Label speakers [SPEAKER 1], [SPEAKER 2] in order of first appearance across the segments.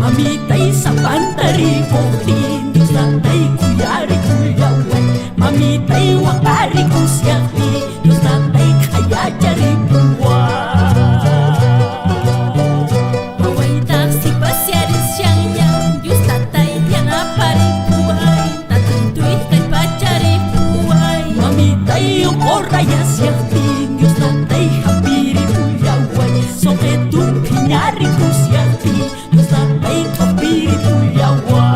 [SPEAKER 1] Mamitay sapanta ripuqtin Dios tatay khuyarikullaway. Mamitay waqarikusyaqti Dios tatay khayacharipuway.
[SPEAKER 2] Wawaytaq sipasyarishanña, Dios tatay yanaparipuway, tataytuy kallpacharipuway.
[SPEAKER 1] Mamitay uqurayasyaqtin Dios tatay hampiripullaway. Suqitun phiñarikusyaqti Dios tatay t'uqpiripullaway.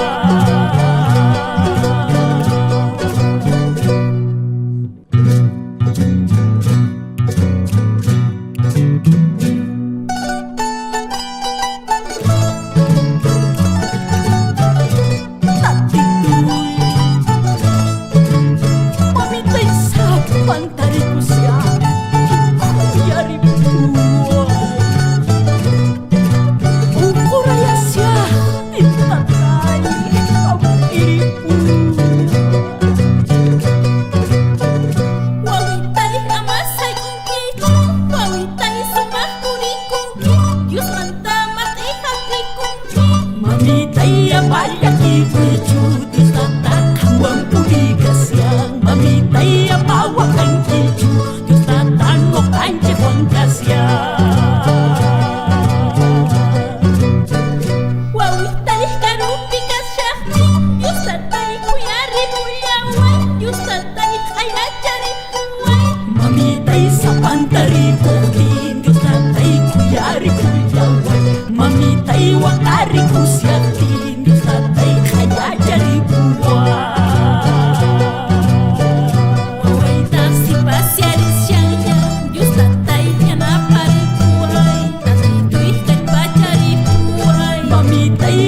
[SPEAKER 1] Tatituy, mamitay sapanta rikusyaqti khuyaripuway. Uqurayasyaqtin tatay hampiripuway.
[SPEAKER 2] Wawitay ama sayk'unkichu, wawitay sumaq purikunki, Diosmanta mat'i hap'ikunki.
[SPEAKER 1] Mamitay ama llakikuychu, Dios tata qanwan purikashan. Mamitay ama waqankichu, Dios tata ñuqanchikwan kashan.
[SPEAKER 2] Wawitay karupi kashaqtin, Dios tatay khuyaripullaway, Dios tatay khayacharipuway.
[SPEAKER 1] Mamitay sapanta ripuqtin Dios tatay khuyarikullaway. Mamitay waqarikusyaqtin Dios tatay khayacharipuway.
[SPEAKER 2] Wawaytaq sipasyarishanña, Dios tatay yanaparipuway, tataytuy kallpacharipuway.
[SPEAKER 1] Mamitay.